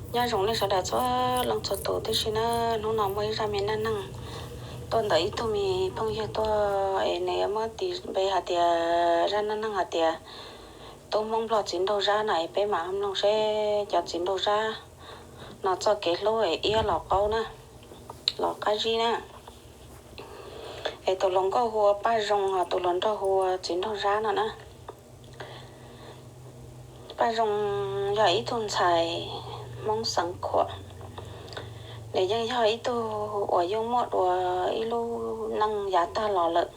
Nyob zoo nej sawv daws txhua leej txhua tus tib si na. Hnub no muaj ib zaj me neej neeg tuaj ntawm ib tug me phooj ywg tuaj es nws yuav muab tis npe hais tias, zaj neej neeg hais tias tub Hmoob Nplog txiv nraug Zab no es peb mam mloog seb cov txiv nraug Zab no txoj kev hlub es iab los qaub na, los qab zib na. Es tus hluas nkauj hu ua Paj Zoo, ho tus hluas nraug hu ua txiv nraug Zab no na. Paj Zoo yog ib tug ntxhais Hmoob Xeev Khuam. Nws yeej yog ib tug uas yeej muaj dua ib lub neej yav tag los lawm,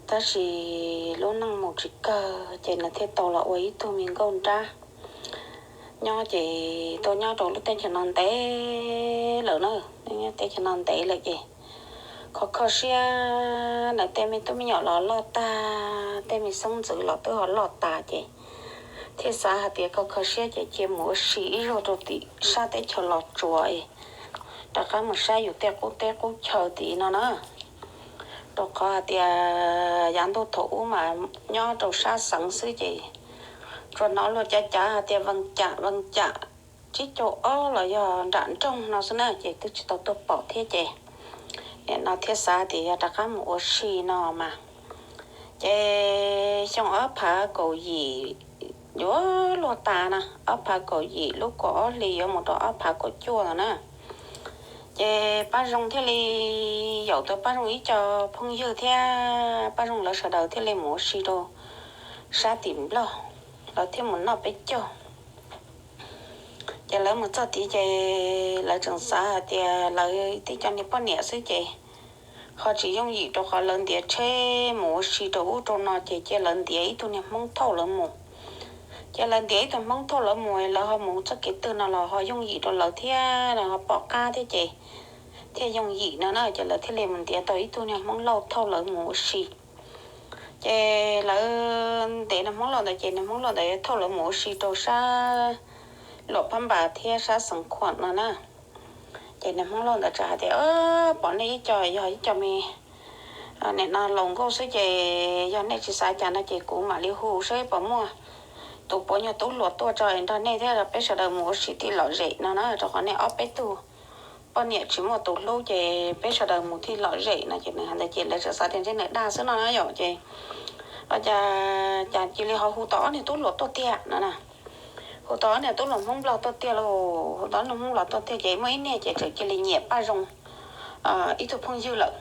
tab sis lub neej mus tsis kawg ces nws thiaj tau los ua ib tug me nkauj nrab nyob ces tuaj nyob rau lub teb chaws no ntev lawm na. Nyob teb chaws no ntev lawm ces kho kho siab, nws tej me tub me nyuam los loj tag, tej me xeeb ntxwv los twb ho loj tas ces thiaj xav hais tias kho kho siab ces cia mus ua si ib zaug rau tim sab teb chaws Los Tsuas, rov qab mus saib yus tej qub teb qub chaw tim no na. Rau qhov hais tias yav ntuj thaum ub mas nyob rau sab xeev xwb ces tsuas hnov luag cav cav hais tias Vees Cam, Vees Cam tsib caug ob los yog nram nroog no xwb na, ces twb tsis tau tuaj pom thiab ces nim no thiaj xav tias yog rov qab mus ua si no mas. Ces xyoo ob phav kaum yim yuav luag tas na, ob phav kaum yim lub kaum ob hli yuav mus rau ob phav kaum cuaj no na. Ces Paj Zoo thiaj li yaum tau Paj Zoo ib co phooj ywg thiab Paj Zoo lawv sawv daws thiaj li mus ua si rau sab tim Nplog, lawv thiaj mus noj peb caug. Ces lawv mus txog tid ces lawv tseem xav hais tias lawv tib co niag poj niam xwb ces ho tsis yooj yim rau qhov lawv ntiav tsheb mus ua si rau ub rau no ces cia lawv ntiav ib tug niag Hmoob thauj lawv mus. Ces lawv ntiav ib tug Hmoob thauj lawv mus, lawv ho mus txoj kev twg no los ho yooj yim rau lawv thiab, ho pom qab thiab ces thiaj yooj yim no na, ces lawv thiaj li mus ntiav tau ib tug niag Hmoob Lauj thauj lawv mus ua si. Ces lawv ntiav niag Hmoob Lauj ntawd ces niag Hmoob Lauj ntawd thauj lawv mus ua si rau sab Luam Phab Npas thiab sab Xeev Khuam no na. Ces niag Hmoob Lauj ntawd txawm hais tias, pom nej ib co yog ib co me nim no laus nkauj xwb ces yog nej tsis xav cas no ces kuv mam li hu seb puas muaj tus puav nyuag tub hluas tuaj tso es nrog nej thiab peb sawv daws mus ua si thiaj lom zem no na, rau qhov nej ob peb tug poj niam tsis muaj tus hlub ces peb sawv daws mus thiaj lom zem no ces nws hais ntawd ces lawv txawm xav tias ntshe nws dag xwb no na yom ces, cas, cas cia li ho hu tau ob niag tub hluas tuaj tiag no na. Hu tau ob niag tub hluas Hmoob Nplog tuaj tiag lauj, hu tau ob niag Hmoob Nplog tuaj tiag ces muaj ib niag ces txawm cia li nyiam Paj Zoo ib tug phooj ywg lawm.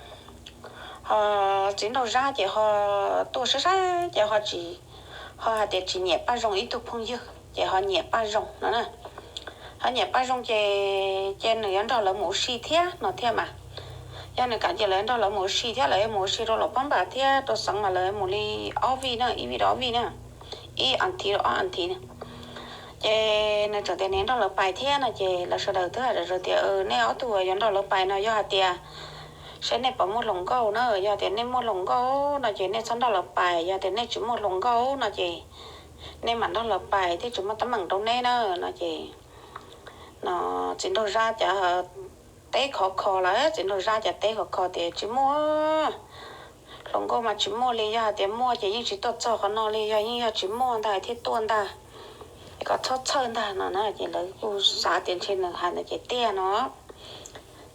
Ho txiv nraug Zab ces ho tuaj saib saib ces ho tsis, ho hais tias tsis nyiam Paj Zoo ib tug phooj ywg ces ho nyiam Paj Zoo no na. Ho nyiam Paj Zoo ces, ces nws yuav nrog lawv mus ua si thiab no thiab mas. Yog nws kam ces lawv nrog lawv mus ua si thiab, lawv yuav mus ua si rau Luam Phab Npas thiab rau xeev mas lawv mus li ob vij na, ib vij rau ob vij na, ib as thiv rau ob as thiv na. Ces nws txawm tias nws nrog lawv pais thiab no ces lawv sawv daws twb hais tias, nej ob tug yuav nrog lawv pais no yog hais tias seb nej puas muaj hluas nkauj na, yog tias nej muaj hluas nkauj no ces nej txhob nrog lawv pais, yog tias nej tsis muaj hluas nkauj no ces nej mam nrog lawv pais thiaj tsis muaj teeb meem rau neb na no ces no txiv nraug Zab cas teb khov kho lawm, txiv nraug Zab cas teb khov kho tias tsis muaj, hluas nkauj mas tsis muaj li, yog hais tias muaj ces yeej tsis tuaj txog qhov no li, yog yeej yog tsis muaj ntag thiaj tuaj ntag, es kom txhob txhawj ntag no na. Ces lawv kuj xav tias ntshe nws hais ntawd ces tiag no.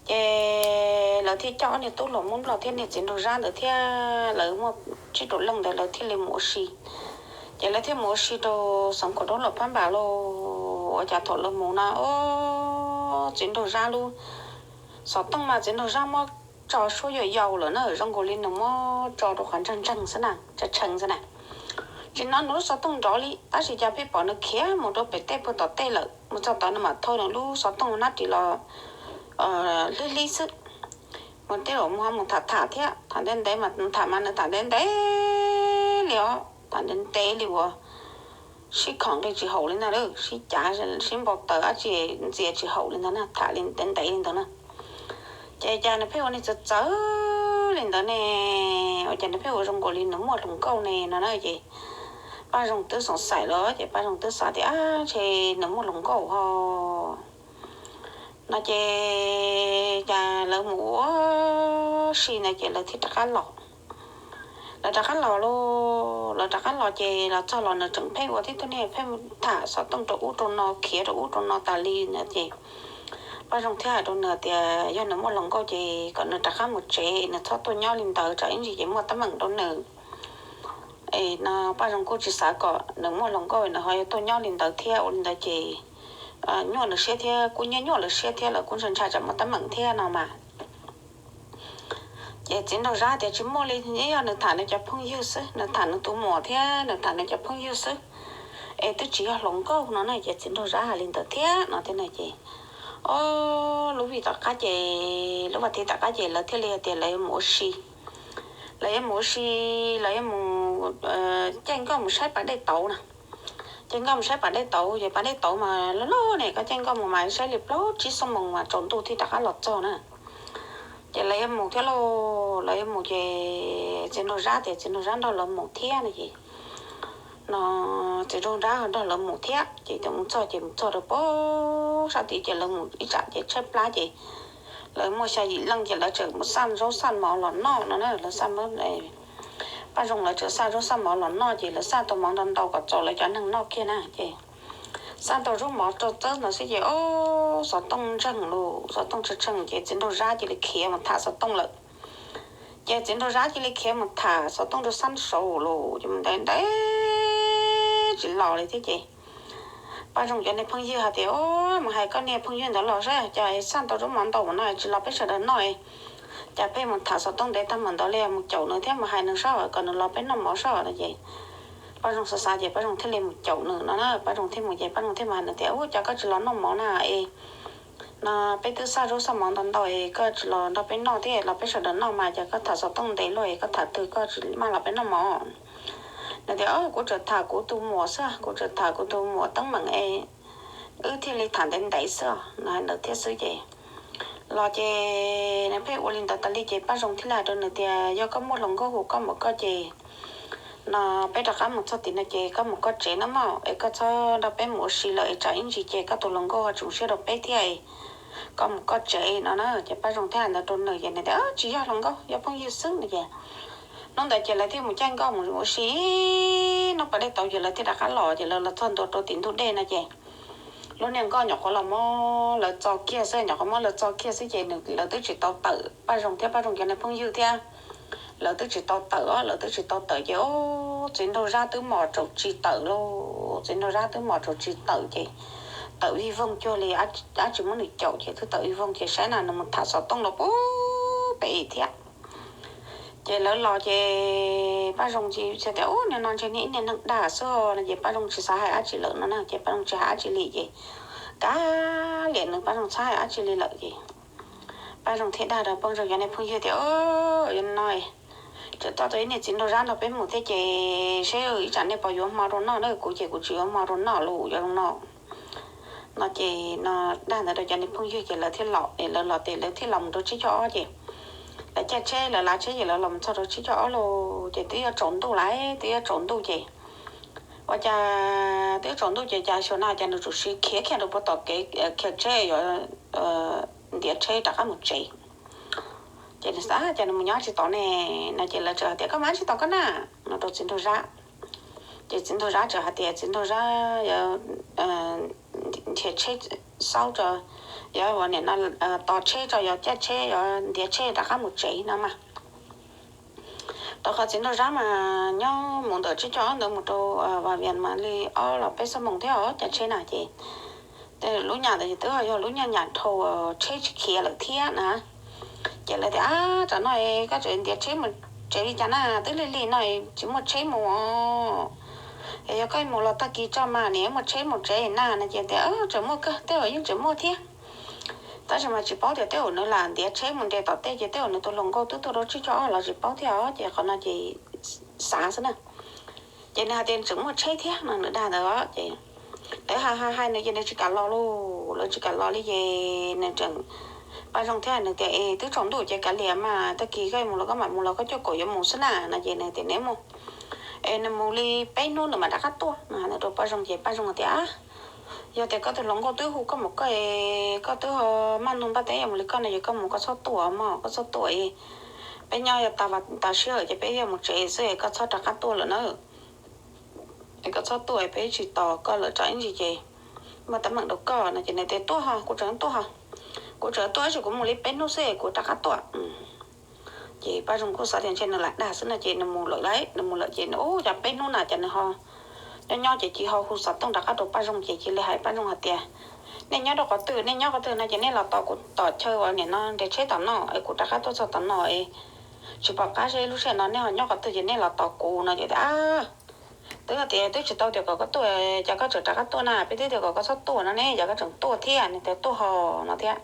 Ces lawv thiaj coj ob niag tub hluas Hmoob Nplog thiab niag txiv nraug Zab ntawd thiab lawv muaj tsib rau leej ntawd lawv thiaj li mus ua si. Ces lawv thiaj mus ua si rau xeev Khuam rau Luam Phab Npas lauj. Ua cas thaum lawv mus no, o, txiv nraug Zab lub xov tooj mas txiv nraug Zab muab tso suab yau yau lawm na, zoo nkaus li nws muab tso rau qhov ntseeg ntseeg xwb na, tshee tshee xwb na. Tsis hnov nws lub xov tooj nrov li, tab sis cas pheej pom nws khiav mus rau pem tej puag tom tej lawm, mus txog tod nws mam thau nws lub xov tooj nab ris los hlib hlib xwb. Mus tej zaum mus ho mus tham tham thiab, tham ntev ntev mas tham mas nws tham ntev ntev li os, tham ntev ntev li uas sib khoom nqi tsis haum li ntag, sib cav sib npau taws dab tsi ntxias tsis haum li ntag na, tham li ntev ntev li ntawd na. Ces cas nws pheej ua niag txawv txawv li ntawd ne, ua cas nws pheej ua zoo nkaus li nws muaj hluas nkauj ne no na. Ces Paj Zoo twb xoom xaim los ces Paj Zoo twb xav tias ntshe nws muaj hluas nkauj ho no ces cas lawv mus ua si ntawd ces lawv thiaj rov qab los. lawv rov qab los lauj, lawv rov qab los ces los txog los nws tseem pheej ua tib tug niag pheej tham xov tooj rau ub rau no khiav rau ub rau no tas li na ces Paj Zoo thiaj hais rau nws tias yog nws muaj hluas nkauj ces kom nws rov qab mus tsev, nws txhob tuaj nyob li ntawd tsam ib ntsis ces muaj teeb meem rau nws. Es no Paj Zoo kuj tsis xav kom nws muaj hluas nkauj nws ho yuav tuaj nyob li ntawd thiab, ua li ntawd ces nyuaj nws siab thiab kuj nyuaj nyuaj lawv siab thiab, lawv kuj ntshai ntshai tsam muaj teeb meem thiab no mas. Ces txiv nraug Zab tias tsis muaj li, yog nws tham nws cov phooj ywg xwb, nws tham nws tus muam thiab nws tham nws cov phooj ywg xwb, es twb tsis yog hluas nkauj no na. Ces txiv nraug Zab hais li ntawd thiab no thiab na ces, o, lub vij tom qab ces, lub vas thiv tom qab ces lawv thiaj li hais tias lawv yuav mus ua si, lawv yuav mus ua si, lawv yuav mus caij nkoj mus saib pas dej tauv na. Caij nkoj mus saib pas dej tauv ces pas dej tauv mas loj loj ne, koj caij nkoj mus mas saib li plaub tsib xuab moos mas tsaus ntuj thiaj rov qab los txog na. Ces lawv yuav mus thiab lauj, lawv yuav mus ces txiv nraug Zab tias txiv nraug Zab nrog lawv mus thiab no ces, no txiv nraug Zab nrog lawv mus thiab ces mus txog ces mus txog rau pem sab tid ces lawv mus ib tsam ces tshaib plab ces lawv muaj xya yim leej ces lawv txawm mus xaj zaub xaj mov los noj no na, lawv xaj, Paj Zoo lawv txawm xaj zaub xaj mov los noj ces lawv xaj tau mov ntau ntau kom txaus lawv cov neeg noj kiag na ces xaj tau zaub mov rau txawb ntawd xwb ces o, xov tooj ntseeg lauj, xov tooj tshee tshee ces txiv nraug Zab cia li khiav mus tham xov tooj lawm. Ces txiv nraug Zab cia li khiav mus tham xov tooj rau xab saud lauj, ces mus ntev ntev tsis los li thiab ces Paj Zoo cov niag phooj ywg hais tias, o, mus hais koj niag phooj ywg ntawd los saib cas xaj tau zaub mov ntau ua no tsis los peb sawv daws noj, cas peb mus tham xov tooj ntev tag mus ntawd li, mus caum nws thiab mus hais nws saib kom nws los peb noj mov saib no ces Paj Zoo xav xav ces Paj Zoo thiaj li mus caum nws no na. Paj Zoo thiaj mus ces Paj Zoo thiaj mus hais nws tias, u, cas koj tsis los noj mov na es no peb twb xaj zaub xaj mov ntau ntau es koj tsis los nrog peb noj thiab, los peb sawv daws noj mas cas koj tham xov tooj ntev luaj es koj tham twg koj tsis maj los peb noj mov. Nws tias, o, kuv tsuas tham kuv tus muam xwb, kuv tsuas tham kuv tus muam teeb meem es wb thiaj li tham ntev ntev xwb os, nws hais ntawd thiab xwb ces los ces nws pheej ua li ntawd tas li ces Paj Zoo thiaj li hais rau nws tias, yog koj muaj hluas nkauj hu koj mus koj ces no peb rov qab mus txog tim no ces koj mus koj tsev nawb mog, es koj txhob nrog peb mus ua si lawm es tsam ib ntsis ces koj tus hluas nkauj ho tsoom siab rau peb thiab, koj mus koj tsev no na. Ces Paj Zoo thiaj hais ntawd rau nws ces nws tias, tsis yog hluas nkauj, yog phooj ywg xwb no ces hnub ntawd ces lawv thiaj mus caij nkoj mus ua si ib hnub pas dej tauv ces lawv thiaj rov qab los ces lawv los txog ntua rau tim ntug dej no ces lub niag nkoj nyuam qhuav los muab lawv txo kiag xwb, nyuam qhuav muab lawv txo kiag xwb ces nws, lawv twb tsis tau tawm, Paj Zoo thiab Paj Zoo cov niag phooj ywg thiab lawv twb tsis tau tawm os, lawv twb tsis tau tawm ces o, txiv nraug Zab twb mos tsaus tsis tawm lauj, txiv nraug Zab twb mos tsaus tsis tawm ces tawm vij voog cuag li, dab tsi muab nws caum ces twb tawm vij voog ces saib na nws mus tham xov tooj los pub pem thiab. Ces lawv los ces Paj Zoo tsis tias, u, niag no ntshe niag ib niag neeg dag xwb no ces Paj Zoo tsis xav hais dab tsi lawm no na, ces Paj Zoo tsis hais dab tsi li ces kav liam nws, Paj Zoo txhob hais dab tsi li lawm ces Paj Zoo thiaj dag rau Paj Zoo cov niag phooj ywg tias, yog no tseem txog tau ib niag txiv nraug Zab nrog peb mus thiab ces seb ib tsam nej puas yuav hmo rau noj na, kuv ces kuv tsis yuav hmo rau noj lauj, yog no no ces no dag ntawd rau cov niag phooj ywg ces lawv thiaj los, lawv los ces lawv thiaj los mus rau tsib caug ob ces lawv caij tsheb, lawv lav tsheb ces lawv los mus txog rau tsib caug ob lauj ces twb yuav tsaus ntuj lawm, twb yuav tsaus ntuj ces ua cas twb yuav tsaus ntuj ces cas xyuas no cas nws tsuas siv khiav kiag rau puag tom kev khiav tsheb yuav ntiav tsheb rov qab mus tsev. Ces nws xav cas nws mus nyob tsis tau ne no ces lawv txawm hais tias, koj mus tsis tau koj na, no rau txiv nraug Zab. Ces txiv nraug Zab txawm hais tias txiv nraug Zab yuav nrhiav tsheb xauj tso, yuav ua niam no tos tsheb tso, yuav caij tsheb yuav ntiav tsheb rov qab mus tsev no mas. Rau qhov txiv nraug Zab mas nyob mus ntawm tsib caug ob ntawd mus rau Vam Vias mas li ob los peb xuab moos thiab os caij tsheb na ces lub nyam ntawd twb yog lub nyam nyam dhau tsheb tsis khiav lawm thiab na. Ces lawv tias, tsam no koj tseem ntiav tsheb mus tsev li cas na, twb lig lig no tsis muaj tsheb mus os. Es yog koj mus los tag kis tso mas nim muaj tsheb mus tsev na no ces tias, tseem muaj kawg, tej zaum yeej tseem muaj thiab. Tab sis mas tsis paub tias tej zaum nws lam ntiav tsheb mus nres tom tej ces tej zaum nws tus hluas nkauj twb tuaj rau tsib caug ob los tsis paub thiab os. Ces qhov no ces xav xwb na. Ces nws hais tias tseem muaj tsheb thiab no nws dag ntawd os ces lawv hais hais hais nws ces nws tsis kam los lauj, lawv tsis kam los li ces nws tseem, Paj Zoo thiab nws tias, es twb tsaus ntuj ces kav liam mas, tag kis koj mus los koj mam mus los koj cuaj kaum yuav mus xwb na no ces nws tias nws mus, es nws mus li peb hnub nws mam rov qab tuaj no. Nws rau Paj Zoo ces Paj Zoo tias, yog tias koj tus hluas nkauj twb hu koj mus koj, koj twb ho maj nug npaj teb yuav mus li koj no ces koj mus koj txhob tuaj mog, koj txhob tuaj es Peb nyob yog tas sij hawm ces peb yuav mus tsev xwb es koj txhob rov qab tuaj lawm na. Es koj txhob tuaj, peb tsis tos koj lawm, tsam ib ntsis ces muaj teeb meem rau koj no. Ces nws tias tuaj ho, kuv tseem tuaj ho, kuv tseem tuaj, tab sis kuv mus li peb hnub xwb es kuv rov qab tuaj. Ces Paj Zoo kuj xav tias ntshe nws lam dag xwb no ces nws mus lawm lauj. Nws mus lawm ces nws ua cas peb hnub na cas nws ho nyob nyob ces cia ho hu xov tooj rov qab rau Paj Zoo ces cia li hais Paj Zoo hais tias, nej nyob rau qhov twg, nej nyob qhov twg no ces nej los tos kuv tom chaw uas nim no nres tsheb tom no es kuv rov qab tuaj txog tom no es tsis pom qab seb lub sij hawm no nej ho nyob qhov twg ces nej los tos kuv no ces tias, twb tias twb tsis tau tias kom koj tuaj, cas koj tseem rov qab tuaj na, peb twb tias kom koj txhob tuaj no ne, cas koj tseem tuaj thiab, nws tias tuaj ho no thiab.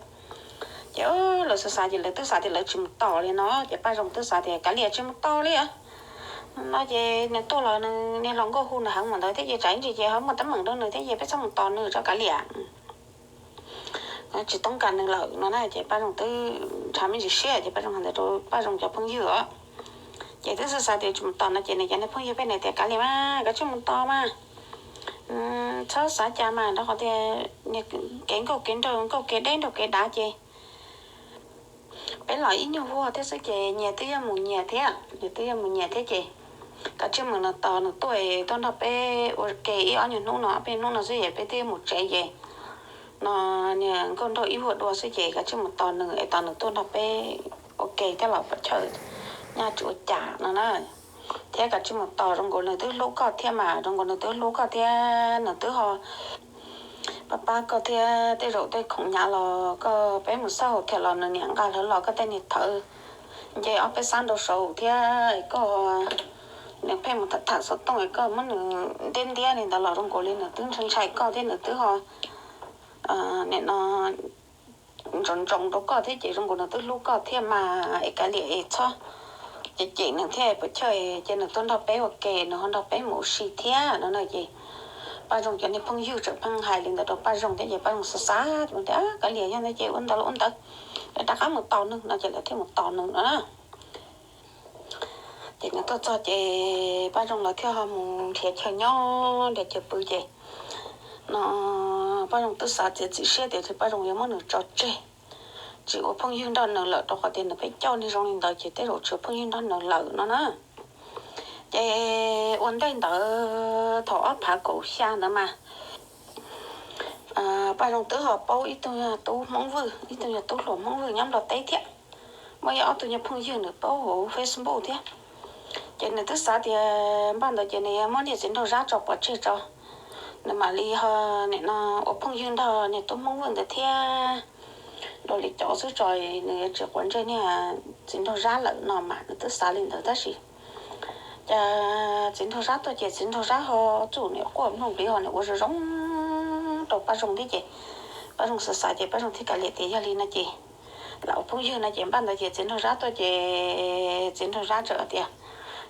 Ces lawv xav xav ces lawv twb xav tias lawv tsis mus tos li no ces Paj Zoo twb xav tias kav liam tsis mus tos li no ces nws tuaj los nws niag hluas nkauj hu nws heev mus ntawd thiab ces tsam ib ntsis ces ho muaj teeb meem rau nws thiab ces peb txhob mus tos nws tso kav liam, tsis toob kas nws lawm no na. Ces Paj Zoo twb ntshav me ntsis siab ces Paj Zoo hais ntawd rau Paj Zoo cov phooj ywg os. Ces twb xav xav tias tsis mus tos no ces nws cov niag phooj ywg pheej hais tias kav liam mas, koj tsis mus tos mas, txhob xav cas mas, rau qhov tias kev nkauj kev nraug, nkauj kev deb nraug kev dav ces peb los ib nyuag vuag thiab xwb ces nyias twb yuav mus nyias thiab, nyias twb yuav mus nyias thiab ces koj tsis mus tos nws tuaj, tuaj nrog peb ua ke ib ob nyuag hnub no, ob peb hnub no xwb es peb twb yuav mus tsev ces no, niag nkauj nraug ib vuag dua xwb ces koj tsis mus tos nws es tos nws tuaj nrog peb ua ke thiab los pom chaw, nyaj tsis ua cas no na. Thiab koj tsis mus tos, zoo nkaus nws twb hlub koj thiab mas, zoo nkaus nws twb hlub koj thiab nws twb ho pab pab koj thiab, tej zaum tej khoom hnyav los koj peb mus xauj thiab los nws niam nqa hlawv los koj tej niag thawv nce ob peb xab nrau saud thiab koj, nws pheej mus tham tham xov tooj es koj muab nws ntiab ntiab li ntawd los zoo nkaus li nws twb ntshai ntshai koj thiab nws twb ho nim no ntsoov ntsoov rau koj thiab ces zoo nkaus nws twb hlub koj thiab mas es kav liam es txhob cem cem nws thiab pom chaw ces nws tuaj nrog peb ua ke, nws ho nrog peb mus ua si thiab no na. Ces Paj Zoo cov niag phooj ywg tseem pheej hais li ntawd rau Paj Zoo thiab ces Paj Zoo xav xav tias kav liam yog ntawd ces ua ntawd los ua ntawd, rov qab mus tos nws no ces lawv thiaj mus tos nws no na. Ces nws tuaj txog ces Paj Zoo lawv thiaj ho mus nrhiav chaw nyob nrhiav chaw pw ces no Paj Zoo twb xav txiav txim siab tias Paj Zoo yuav muab nws tso tseg, tsis ua phooj ywg nrog nws lawm rau qhov tias nws pheej coj niag zoo li ntawd ces tej zaum tsis ua phooj ywg nrog nws lawm no na. Ces ua ntej ntawd thaum ob phav kaum xya ntawd mas Paj Zoo twb ho paub ib tug yog tub Hmoob Vwj, ib tug yog tub hluas Hmoob Vwj nyob Nplog teb thiab, muaj ib ob tug nyuag phooj ywg nws paub hauv Facebook thiab. Ces nws twb xav tias npaj ntawd ces nws yuav muab niag txiv nraug Zab tso pov tseg tso, nws mam li ho nim no ua phooj ywg nrog niag tub Hmoob Vwj ntawd thiab. Dua li cov xwb tso, nws yuav tsis quav ntsej niag txiv nraug Zab lawm no mas nws twb xav li ntawd tab sis cas txiv nraug Zab tuaj ces txiv nraug Zab ho txuj niam quaj nplooj npliv ho nws ua zoo zoo rau Paj Zoo thiab ces Paj Zoo xav xav ces Paj Zoo thiaj kav liam tias yog li no ces lam ua phooj ywg no ces npaj ntawd ces txiv nraug Zab tuaj ces txiv nraug Zab txawm tias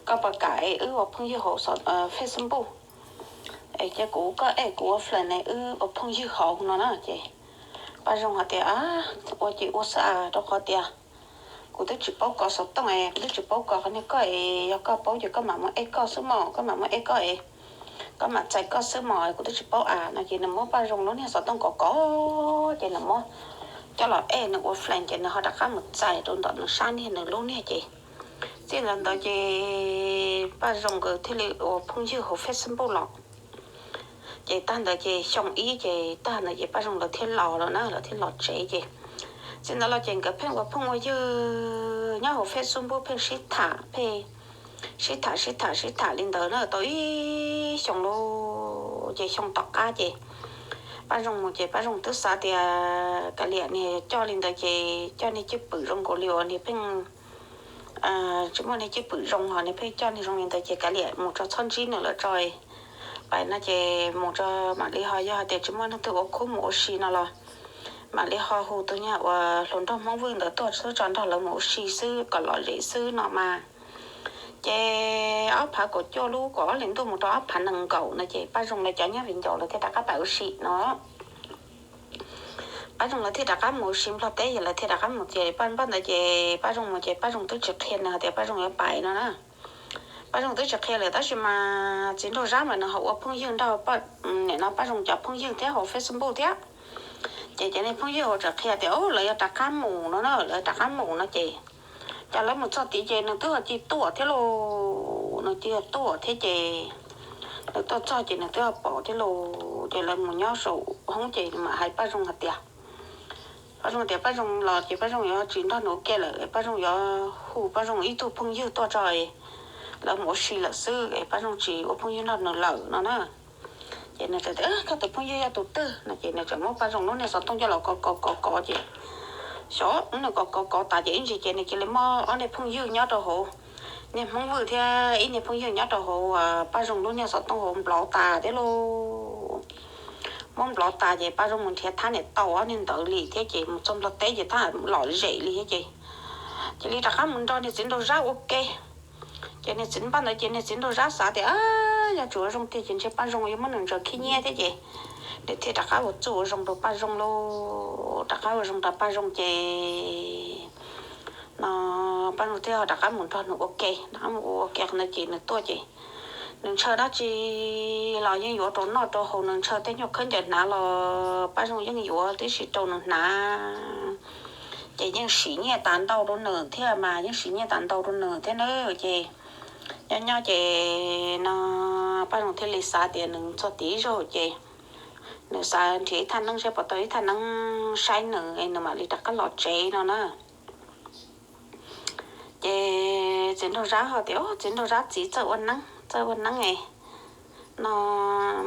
koj puas kam es wb ua phooj ywg hauv Facebook es cia kuv koj add kuv ua friend es wb ua phooj ywg hauv no na. Ces Paj Zoo hais tias ua ces ua xwb rau qhov tias kuv twb tsis paub kov xov tooj es kuv twb tsis paub kov qhov niag koj es yog koj paub ces koj mam muab add koj xwb mos, koj mam muab add koj es koj mam txais koj xwb mos, kuv twb tsis paub a no ces nws muab Paj Zoo lub niag xov tooj kov kov ces nws muab coj los add nws ua friend ces nws ho rov qab mus txais rau ntawm nws sab niag nws lub niag ces txij ntawd ntawd ces Paj Zoo nkawd thiaj li ua phooj ywg hauv Facebook los. Ces tag ntawd ces xyoo ib ces tag ntawd ces Paj Zoo lawv thiaj los lawm na, lawv thiaj los tsev ces txij ntawd los ces nkawd pheej ua phooj ua ywg nyob hauv Facebook pheej sib tham, pheej sib tham sib tham sib tham li ntawd na tau ib xyoos lauj. Ces xyoo tom qab ces Paj Zoo mus ces Paj Zoo twb xav tias kav liam niag coj li ntawd ces coj niag cwj pwm zoo nkaus li uas niag pheej tsis muaj niag cwj pwm zoo ho niag pheej coj niag zoo li ntawd ces kav liam mus tso, txhob ntsib nws lawm tso. Pais no ces mus tso mam li ho yog hais tias tsis muaj neeg twg ua khub mus ua si no los mam li ho hu tus nyuag uas hluas nraug Hmoob Vwj ntawd tuaj xwb tso nrog lawv mus ua si xwb kom lom zem xwb no mas. Ces ob phav kaum cuaj lub kaum ob hlis ntuj mus rau ob phav nees nkaum no ces Paj Zoo lawv cov nyob viv ncaus lawv thiaj rov qab pais ua si no. Paj Zoo lawv thiaj rov qab mus ua si Nplog teb, yog lawv thiaj rov qab mus ces Paj, npaj ntawd ces Paj Zoo mus ces Paj Zoo twb tsis qhia nws hais tias Paj Zoo yuav pais no na. Paj Zoo twb tsis qhia lawm tab sis mas txiv nraug Zab mas nws ho ua phooj ywg nrog nim no Paj Zoo cov phooj ywg thiab hauv Facebook thiab. Ces cov niag phooj ywg hauv tseem qhia tias lawv yuav rov qab mus no na, lawv rov qab mus no ces Ces lawv mus txog tid ces nws twb ho cia tuaj thiab lauj, nws cia tuaj thiab ces nws tuaj txog ces nws twb ho pom thiab lauj. Ces lawv mus nyob saum hoob ces mam hais Paj Zoo hais tias, Paj Zoo tias Paj Zoo los ces Paj Zoo yuav tsis nrog nws ua ke lawm, Paj Zoo yuav hu Paj Zoo ib tug phooj ywg tuaj tso, lawv mus ua si lawm xwb es Paj Zoo tsis ua phooj ywg nrog nws lawm no na. Ces nws txawm tias, Koj tus phooj ywg yog tus twg no? Ces nws txawm muab Paj Zoo lub niag xov tooj coj los kov kov kov kov ces xyov nws kov kov kov tas ces ib ntsis ces nws cia li muab ob niag phooj ywg nyob rau hauv, niag Hmoob Vwj thiab ib niag phooj ywg nyob rau hauv Paj Zoo lub niag xov tooj hauv nplov tas thiab lauj. Muab nplov tas ces Paj Zoo mus nrhiav thab niam tau ob niag ntawd li thiab ces mus txog Nplog teb ces thab lom zem li thiab ces cia li rov qab mus nrog niag txiv nraug Zab ua ke. Ces niag txiv npaj ntawd ces niag txiv nraug Zab xav tias, Yog tsis ua zoo tiag ces ntshe Paj Zoo yuav muab nws ntsaws khib nyiab thiab ces nws thiaj rov qab ua txuj ua zoo rau Paj Zoo lauj. Rov qab ua zoo rau Paj Zoo ces no Paj Zoo thiaj rov qab mus nrog nws ua ke, rov qab mus ua ke qhov ntawd ces nws tuaj ces nws ntshaw dab tsi los yeej yuav rau noj rau haus, nws ntshaw tej nyuag khaub ncaws hnav los Paj Zoo yeej yuav tib si rau nws hnav. Ces yeej siv nyiaj tas ntau rau nws thiab mas, yeej siv nyiaj tas ntau rau nws thiab na. Ces nyob nyob ces no Paj Zoo thiaj li xav tias nws txog tid zaug ces nws xav nrhiav ib thaj neeb saib puas tau ib thaj neeb saib nws es nws mam li rov qab los tsev no na. Ces txiv nraug Zab ho tias, Txiv nraug Zab txiv txawj ua neeb, txawj ua neeb es no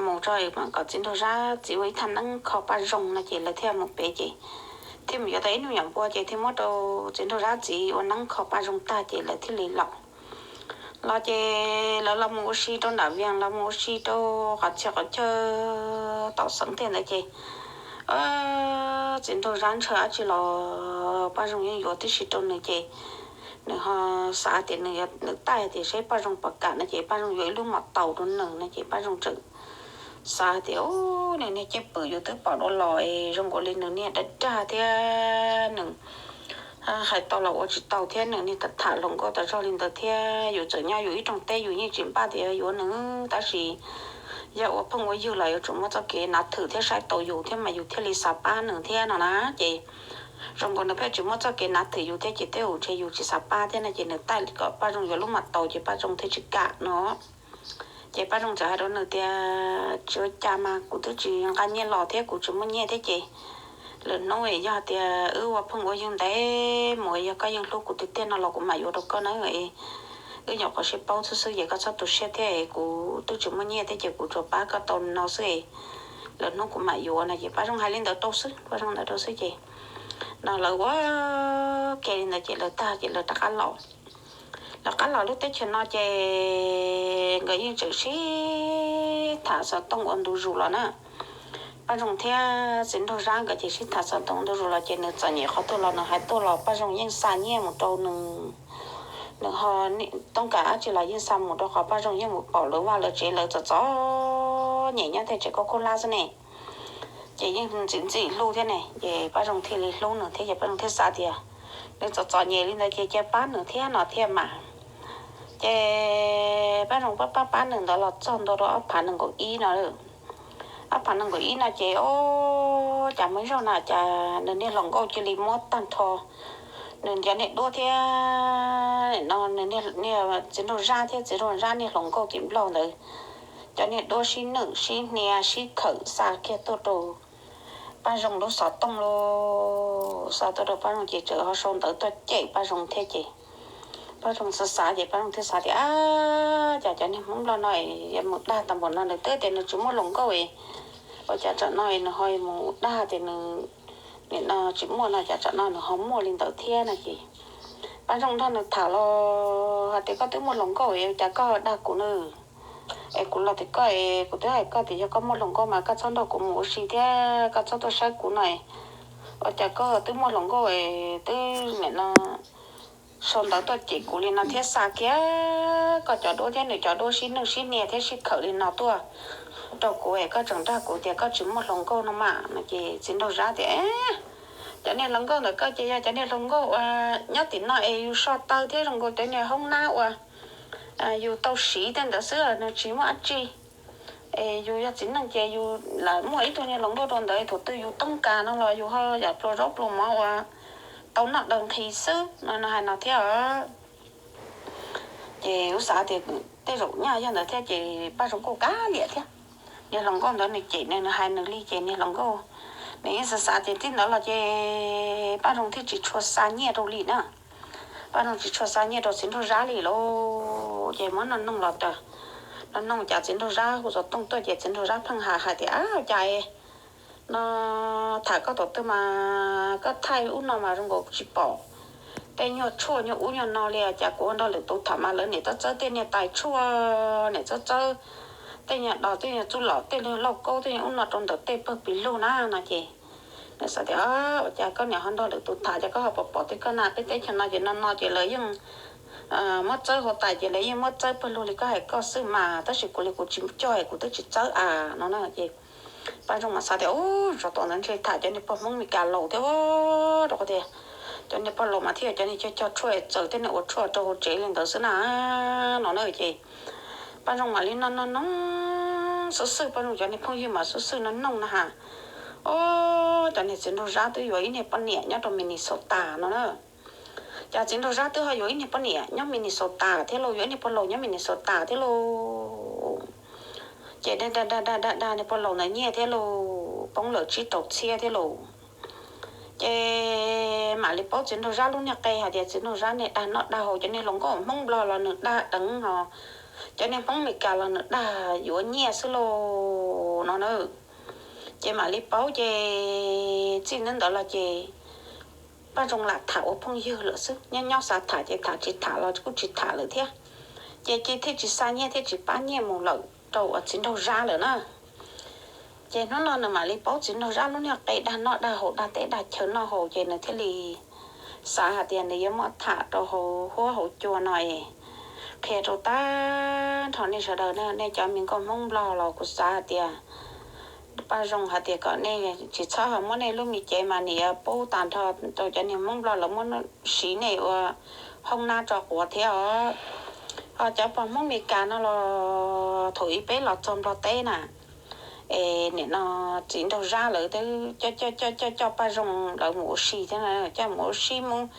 mus tso kom txiv nraug Zab txiv ua ib thaj neeb kho Paj Zoo no ces lawv thiaj mus pem ces thiaj mus yuav tau ib nyuag nyuam npua ces thiaj muab rau txiv nraug Zab txiv ua neeb kho Paj Zoo tag ces lawv thiaj li los. Los ces lawv los mus ua si rau nram Vias, los mus ua si rau qhov txhia qhov chaw tom xeev tej ntawd ces txiv nraug Zab ntshaw dab tsi los Paj Zoo yeej yuav tib si rau nws ces nws ho xav tias nws, nws taij tias saib Paj Zoo puas kam no ces Paj Zoo yuav ib lub mos taus rau nws no ces Paj Zoo tseem xav tias, Nws niag cwj pwm yus twb pom dua los es zoo nkaus li nws niag dag dag thiab nws hais tau los ua tsis tau thiab nws niag tham tham hluas nkauj tas zog li ntawd thiab yus txawm nyob yus ib rooj teb yus yeej tsis npaj tias yuav nws tab sis yog ua phooj ua ywg los yuav tsum muaj txoj kev nav thwm thiab saib taus yus thiab mas yus thiaj li xav pab nws thiab no na. Ces zoo nkaus nws pheej tsis muaj txoj kev nav thwm yus thiab ces tej zaum ntshe yus tsis xav pab thiab no ces nws taij kom Paj Zoo yuav lub mos taus ces Paj Zoo thiaj tsis kam no. Ces Paj Zoo txawm hais rau nws tias, Tsis ua cas mas kuv twb tsis nqa nyiaj los thiab kuv tsis muaj nyiaj thiab ces lwm hnub yog tias wb ua phooj ua ywg ntev mus yog koj yeej hlub kuv tiag tiag no los kuv mam yuav rau koj na. Wb nyuam qhuav sib paub xwb xwb ces koj txhob tu siab thiab, kuv twb tsis muaj nyiaj thiab ces kuv tsuas pab koj tau no xwb, lwm hnub kuv mam yuav no ces Paj Zoo hais li ntawd rau xwb, Paj Zoo ntawd rau xwb ces no lawv ua ke li ntawd ces lawv tag ces lawv rov qab los. Lawv rov qab los lub teb chaws no ces nkawd yeej tseem sib tham xov tooj ua ntu zus los na. Paj Zoo thiab txiv nraug Zab nkawd ces sib tham xov tooj ntu zus los ces nws txom nyem qhov twg los nws hais tuaj los Paj Zoo yeej xa nyiaj mus rau nws. Nws ho toob kas dab tsi los yeej xa mus rau qhov Paj Zoo yeej mus pom lawv vaj lawv tsev lawv txom txom nyem nyob tej tsev koj khuj hlab xwb ne. Ces yeej ntxim ntxim hlub thiab ne ces Paj Zoo thiaj li hlub nws thiab ces Paj Zoo thiaj xav tias nws txom txom nyem li ntawd ces cia pab nws thiab no thiab mas. Ces Paj Zoo pab pab pab nws ntawd los txog ntua rau ob phav nees nkaum ib no. Ob phav nees nkaum ib no ces ua cas muaj ib zaug no cas nws niag hluas nkauj cia li muab tag nrho nws cov niag duab thiab no, nws niag txiv nraug Zab thiab txiv nraug Zab niag hluas nkauj tim Nplog ntawd cov niag duab sib nwj sib hnia sib khawm xa kiag tuaj rau Paj Zoo lub xov tooj lauj. Xa tuaj rau Paj Zoo ces tseem ho sau ntawv tuaj cem Paj Zoo thiab ces Paj Zoo xav xav ces Paj Zoo thiaj xav tias, Ab, cas cov niag Hmoob Nplog no yuav mus dag tau npaum no, nws twb tias nws tsis muaj hluas nkauj es ua cas tsam no nws ho mus dag tias nws nim no tsis muaj no cas tsam no nws ho muaj li ntawd thiab no ces Paj Zoo nrog nws tham los hais tias, Koj twb muaj hluas nkauj es ua cas koj dag kuv na? Es kuv los tim koj es kuv twb hais koj tias yog koj muaj hluas nkauj mas koj txhob nrog kuv mus ua si thiab koj txhob tuaj saib kuv no es ua cas koj twb muaj hluas nkauj es twb nim no sau ntawv tuaj cem kuv li no thiab xa kiag koj cov duab thiab nws cov duab sib nwj sib hnia thiab sib khawm li no tuaj rau kuv es koj tseem dag kuv tias koj tsis muaj hluas nkauj no mas no ces txiv nraug Zab tias, Cov niag hluas nkauj ntawm koj ces yog cov niag hluas nkauj uas nyob tim no es yus so taw thiab zoo nkaus cov niag hoob nab uas yus tau siv tej ntawd xwb, nws tsis muaj dab tsi. Es yus yog txiv neej ces yus lam muaj ib tug niag hluas nkauj rau ntawd, thaum twg yus toob kas no los yus ho yam pluas zaub pluas mov uas tau noj daws nqhis xwb no, nws hais no thiab. Ces kuv xav tias tej zaum nyaj yog ntawd thiab ces Paj Zoo kuj kav liam thiab. Niag hluas nkauj ntawd nws cem nws, nws hais nws li ces niag hluas nkauj nws yeej xav xav tias tib ntawd los ces Paj Zoo thiaj tsis tshua xa nyiaj rau li na. Paj Zoo tsis tshua xa nyiaj rau txiv nraug Zab li lauj. Ces muab nug nug los tas, nug nug cas txiv nraug Zab hu xov tooj tuaj ces txiv nraug Zab pheej hais hais tias, Ab, cas no tham koj tom twg mas koj thaij ub no mas zoo nkaus tsis pom tej nyuag tshuaj nyuag ub nyuag no li, cas kuv ua nrog lwm tus tham mas lawv niam txawb txawb tej niag tais tshuaj, niam txawb txawb tej nyuag dos, tej nyuag txuj lom, tej nyuag lauj kaub, tej nyuag ub no rau ntawm tej pawg pis lug na no ces nws xav tias, Ua cas koj niam ho nrog lwm tus tham, ces koj ho pom pom tej koj na, peb teb chaws no ces no no ces lawv yeej muab txawb hauv tais ces lawv yeej muab txawb pawg lug li koj hais koj xwb mas, tab sis kuv li kuv tsis coj es kuv twb tsis txawb a no na. Ces Paj Zoo mas xav tias, Ub, tsov tom ntawd ntshe tham cov niag pog Hmoob Mes Kas laus thiab, rau qhov tias cov niag pog laus mas thiaj yog cov niag cog cog tshuaj txawm tej niag ua tshuaj rau hauv tsev li ntawd xwb na no na. Ces Paj Zoo mam li no no no xwb xwb, Paj Zoo cov niag phooj ywg mas xwb xwb no noog na has, Ob, cov niag txiv nraug Zab twb yuav ib niag poj niam nyob rau Minnesota no na. Cas txiv nraug Zab twb ho yuav ib niag poj niam nyob Minnesota thiab lauj, yuav ib niag pog laus nyob Minnesota thiab lauj. Ces dag dag dag dag dag niag pog laus ntawd nyiaj thiab lauj, poob lawm tsib rau txhiab thiab lauj. Ces mam li paub txiv nraug Zab lub niag qe hais tias txiv nraug Zab niag dag noj dag haus, cov niag hluas nkauj Hmoob Nplog los nws dag deev ho, cov niag Hmoob Mes Kas los nws dag yuav nyiaj xwb lauj no na. Ces mam li paub ces txij ntawd los ces Paj Zoo lam tham ua phooj ywg lawm xwb, nyob nyob xav tham ces tham, tsis tham los kuj tsis tham lawm thiab. Ces cia thiaj tsis xa nyiaj thiaj tsis pab nyiaj mus lawm rau uas txiv nraug Zab lawm na. Ces hnub no nws mam li paub txiv nraug Zab lub niag qe dag noj dag haus, dag teb dag chaw noj haus, ces nws thiaj li xav hais tias nws yuav muab tham rau hauv huab hauv cua no es qhia rau tag nrho nej sawv daws, nej cov me nkauj Hmoob Nplog los kuv xav hais tias Paj Zoo hais tias kom nej tsis txhob ho muab nej lub me cev mas nws yuav pub tag nrho rau cov niag Hmoob Nplog lawv muab siv nej ua hoob nab tso quav thiab os. Ho cov pog Hmoob Mes Kas no los thaum ub peb los txog Nplog teb na, es nim no txiv nraug Zab lawv twb coj coj coj coj Paj Zoo lawv mus ua si thiab, coj mus ua si mus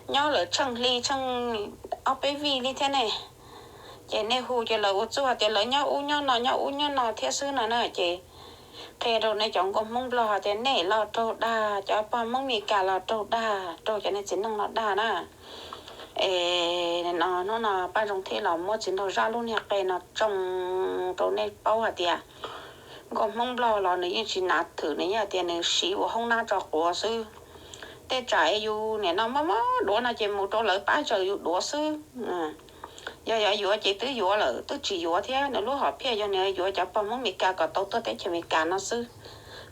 nyob lawv tsheej hli tsheej ob peb vij li thiab ne. Ces nej hu ces lawv ua txuj hais tias lawv nyob ub nyob no nyob ub nyob no thiab xwb no na. Ces qhia rau nej cov nkauj Hmoob Nplog hais tias nej los raug dag, cov pog Hmoob Mes Kas los raug dag, raug cov niag txiv neej no dag na. Es no hnub no Paj Zoo thiaj los muab txiv nraug Zab lub niag qe no tsoo rau nej paub hais tias nkauj Hmoob Nplog los nws yeej tsis nav thwm, nws yeej hais tias nws siv ua hoob nab tso quav xwb. Tej tsam es yus nim no mob mob duav no ces mus rau lawv pab zaws yus duav xwb. Yog yuav yuav ces twb yuav lawm, twb tsis yuav thiab, nws lub hom phiaj yog nws yuav cov pog Hmoob Mes Kas kom tau tuaj teb chaws Mes Kas no xwb.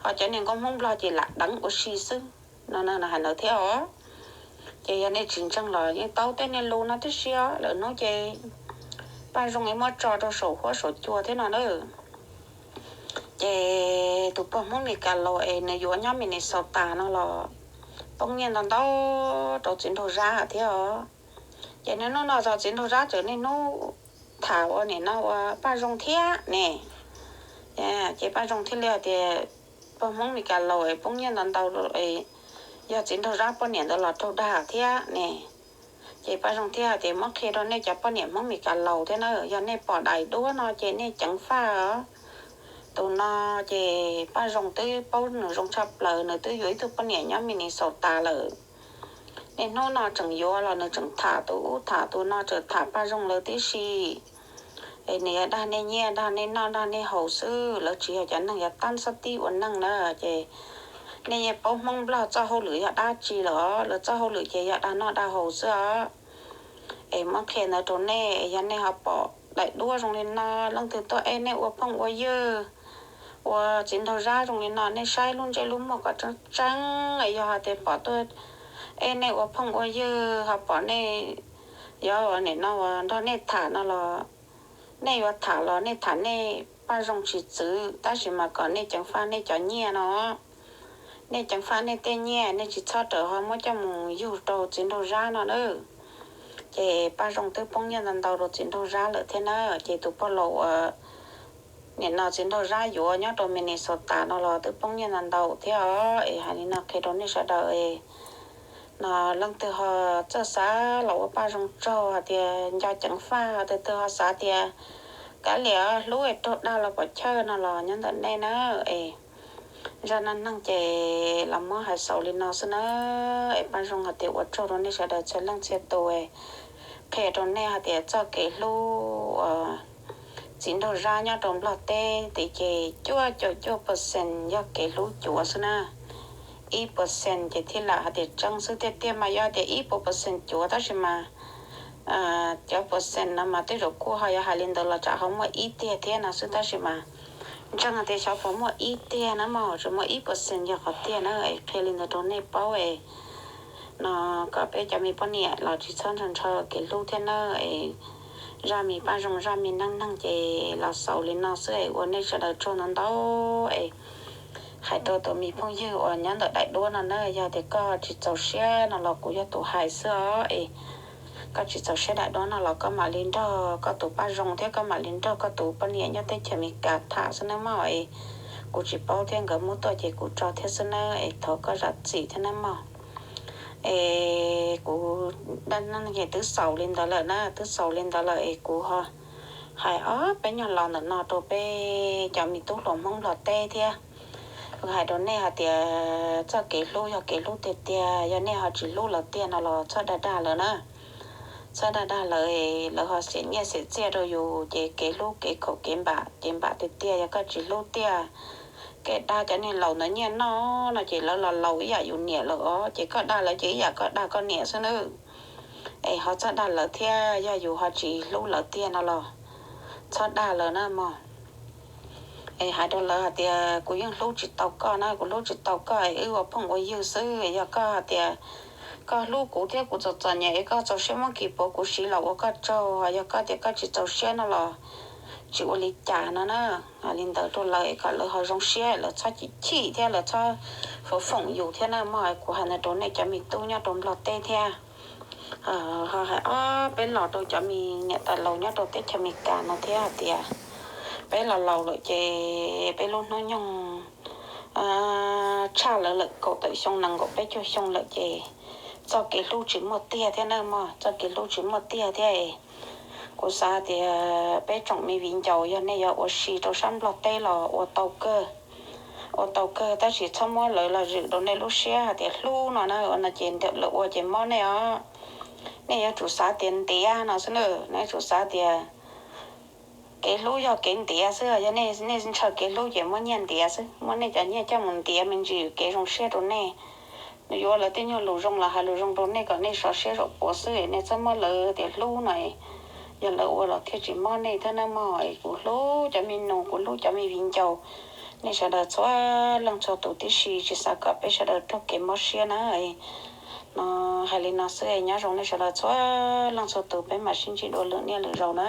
Ho cov niag nkauj Hmoob Nplog ces lam deev ua si xwb no, hais ntawd thiab os. Ces yog nej tsis ntseeg los yeej tau tej niag lus no tib si os, lwm hnub ces Paj Zoo yuav muab tso rau saum huab saum cua thiab no na. Ces tus pog Hmoob Mes Kas laus es nws yuav nyob Minnesota no los poob nyiaj ntau ntau rau txiv nraug Zab thiab os. Ces niaj hnub no txog txiv nraug Zab tseem niaj hnub tham ua nim no ua Paj Zoo thiab ne. Ces Paj Zoo thiaj li hais tias pog Hmoob Mes Kas laus es poob nyiaj ntau ntau, yog txiv nraug Zab poj niam ntawd los raug dag thiab ne. Ces Paj Zoo thiaj hais tias muab qhia rau nej cov poj niam Hmoob Mes Kas laus thiab na, yog nej pom daim duab no ces nej ceev faj os. Tus no ces Paj Zoo twb paub nws zoo tshaj plaws, nws twb yuav ib tug poj niam nyob Minnesota lawm. Niaj hnub no tseem yuav los nws tseem tham tus ub tham tus no, tseem tham Paj Zoo lawv tib si. Es nws yuav dag nej nyiaj dag nej noj dag nej haus xwb, lawv tsis yog cov neeg yuav tab xob tib ua neeg na. Ces nej yeej paub Hmoob Nplog txoj hauj lwm yog dab tsi lawm, lawv txoj hauj lwm ces yog dag noj dag haus xwb os. Es muab qhia ntawd rau nej, yog nej ho pom daim duab zoo li no, leej twg tuaj eb nej ua phooj ua ywg, ua txiv nraug Zab zoo li no, nej saib lub ntsej lub muag kom tseeb tseeb, yog hais tias pom tuaj eb nej ua phooj ua ywg, ho pom nej yuav nim no nrog nej tham no los, nej yuav tham los nej tham nej, Paj Zoo tsis txwv, tab sis mas kom nej ceev faj nej cov nyiaj no. Nej ceev faj nej tej nyiaj, nej tsis txhob rawm ho muab coj mus yug rau txiv nraug Zab no na. Ces Paj Zoo twb poob nyiaj ntau ntau rau txiv nraug Zab lawm thiab na. Ces tus pog laus uas nim no txiv nraug Zab yuav nyob rau Minnesota no los twb poob nyiaj ntau ntau thiab os. Es hais li no qhia rau nej sawv daws es no leej twg ho txawj xav los ua paj zoo tsaug hais tias nco ceev faj, ho tus twg ho xav tias kav liam hlub es raug dag los pom chawj no los nyob ntawm nej na. Es zaj neej neeg ces los muab hais xaus li no xwb na. Es paj zoo hais tias ua tsaug rau nej sawv daws txhua leej txhia tus. Qhia rau nej hais tias txoj kev hlub uas txiv nraug Zab nyob rau Nplog teb tid ces cuaj caum cuaj percent yog kev hlub cuav xwb na. Ib percent ces thiaj lam hais tias tseeb xwb. Tiag tiag mas yog tias ib puas percent cuav, tab sis mas cov percent no mas tej zaum kuj ho yuav hais li ntawd los tsam ho muaj ib tiag thiab no xwb, tab sis mas ntseeg tias xyov puas muaj ib tiag na mog, tsuas muaj ib percent yog qhov tiag na. Es qhia li ntawd rau nej paub es no kom peb cov me poj niam los tsis txhob ntshaw ntshaw kev hlub thiab na. Es zaj me paj zoo zaj me neej neeg ces los xaus li no xwb es ua nej sawv daws tsaug ntau ntau. Es hais rau tus me phooj ywg uas nyob ntawm daim duab no na, yog tias koj tsis txaus siab no los kuv yog tus hais xwb os. Es koj tsis txaus siab daim duab no los koj mam li nrog koj tus paj zoo thiab koj mam li nrog koj tus poj niam nyob teb chaws Amelikas tham xwb nawb mog. Es kuv tsis paub thiab, nkawd muab tuaj ces kuv tso thiab xwb nawb, es thov koj zam txim thiab nawb mog. Es kuv dab neeg twb xaus li ntawd lawm na, twb xaus li ntawd lawm es kuv ho hais ob peb nyuag lo ntawm no rau peb cov me tub hluas Hmoob Nplog teb thiab. Kuv hais rau nej hais tias txoj kev hlub yog kev hlub tiag tiag, yog nej ho tsis hlub lawv tiag no los txhob dag dag lawv na. Txhob dag dag lawv, lawv ho xiam nyiaj xiam txiaj rau yus ces kev hlub kev khaum kev npam ces npam tiag tiag. Yog koj tsis hlub tiag, koj dag cov niag laus ntawd nyiaj noj no ces lawv los laus ib yam yus niam lawm os, ces koj dag lawv ces ib yam koj dag koj niam xwb nawb. Es ho txhob dag lawv thiab, yog yus ho tsis hlub lawv tiag no los txhob dag lawv na mog. Es hais rau lawv hais tias kuv yeej hlub tsis tau koj na, kuv hlub tsis tau koj es wb ua phooj ua ywg xwb. Yog koj hais tias koj hlub kuv thiab kuv txom txom nyem es koj txaus siab muab kis puav kuv siv los ua koj tsaug, yog koj tias koj tsis txaus siab no los tsis ua li cas no na. Hais li ntawd rau lawv es kom lawv ho zoo siab, lawv txhob chim chim thiab lawv txhob foom foom yus thiab na mog. Kuv hais ntawd rau nej cov me tub nyob rau Nplog teb thiab. Ho hais ob peb los rau cov me niam tais laus nyob rau teb chaws Amelikas no thiab hais tias peb los laus lawm ces peb lub hnub nyoog tshaj lawv lawm kaum tawm xyoo nees nkaum peb caug xyoo lawm ces txoj kev hlub tsis muaj tiag thiab na mog, txoj kev hlub tsis muaj tiag thiab. Kuv xav tias peb tsoom me viv ncaus yog nej yuav ua si rau sab Nplog teb los ua tau kawg, ua tau kawg, tab sis txhob muab lawv los zwm rau nej lub siab hais tias hlub no na, ua no ces lawv ua ces mob nej os. Nej yuav tsum xav tias ntiav no xwb na, nej yuav tsum xav tias kev hlub yog kev ntiav xwb, yog nej ntshaw kev hlub ces muab nyiaj ntiav xwb, muab nej cov nyiaj coj mus ntiav me ntsis kev zoo siab rau nej. Yuav lawv tej nyuag lus zoo los hais lus zoo rau nej kom nej sov siab zaum puav xwb, nej txhob muab lawv tias hlub no, yog lawv ua los thiaj tsis mob nej thiab na mog. Kuv hlub cov me nus, kuv hlub cov me viv ncaus, nej sawv daws txhua leej txhua tus tib si, tsis xav kom peb sawv daws raug kev mob siab na. No hais li no xwb, nyob zoo nej sawv daws txhua leej txhua tus, peb mam sib ntsib dua lwm niaj lwm zaus na.